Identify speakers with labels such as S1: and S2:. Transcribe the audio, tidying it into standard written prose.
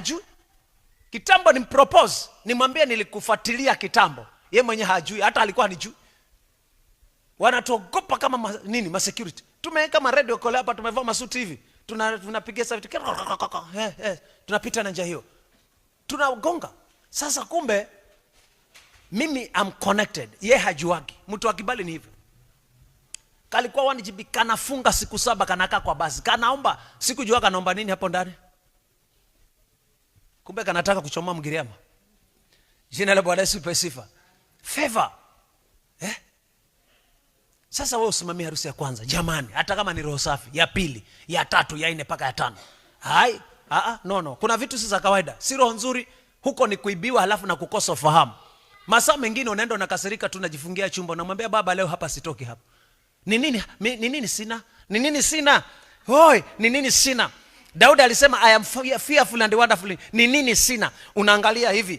S1: Hajui. Kitambo ni propose, nimwambie nilikufuatilia kitambo. Ye mwenye hajui, hata alikuwa hanijui. Wanatuogopa kama nini, ma security. Tumeweka ma radio call hapa, tumevaa masuti hivi. Tunapiga sasa vitu. Tunapita na njia hiyo. Tunagonga. Sasa kumbe mimi am connected. Ye hajuagi. Mtu wa kibali ni hivyo. Kalikuwa 1 GB kanafunga siku 7 kanakaa kwa basi. Kanaomba, sikujua kanaomba nini hapo ndani. Kumbe kanataka kuchomoa Mgiriama. Jina la Bwana Yesu lipewe sifa. Favor. Sasa wewe usimamie harusi ya kwanza, jamani, hata kama ni roho safi, ya pili, ya tatu, ya nne mpaka ya tano. Hai, no no. Kuna vitu si za kawaida. Si roho nzuri, huko ni kuibiwa halafu na kukosa ufahamu. Masaa mengine unaenda unakasirika tu, unajifungia chumba, unamwambia baba, leo hapa sitoki hapa. Ni nini? Ni nini sina? Ni nini sina? Hoi, ni nini sina? Daudi alisema I am fearful and wonderfully. Ni nini sina? Unaangalia hivi.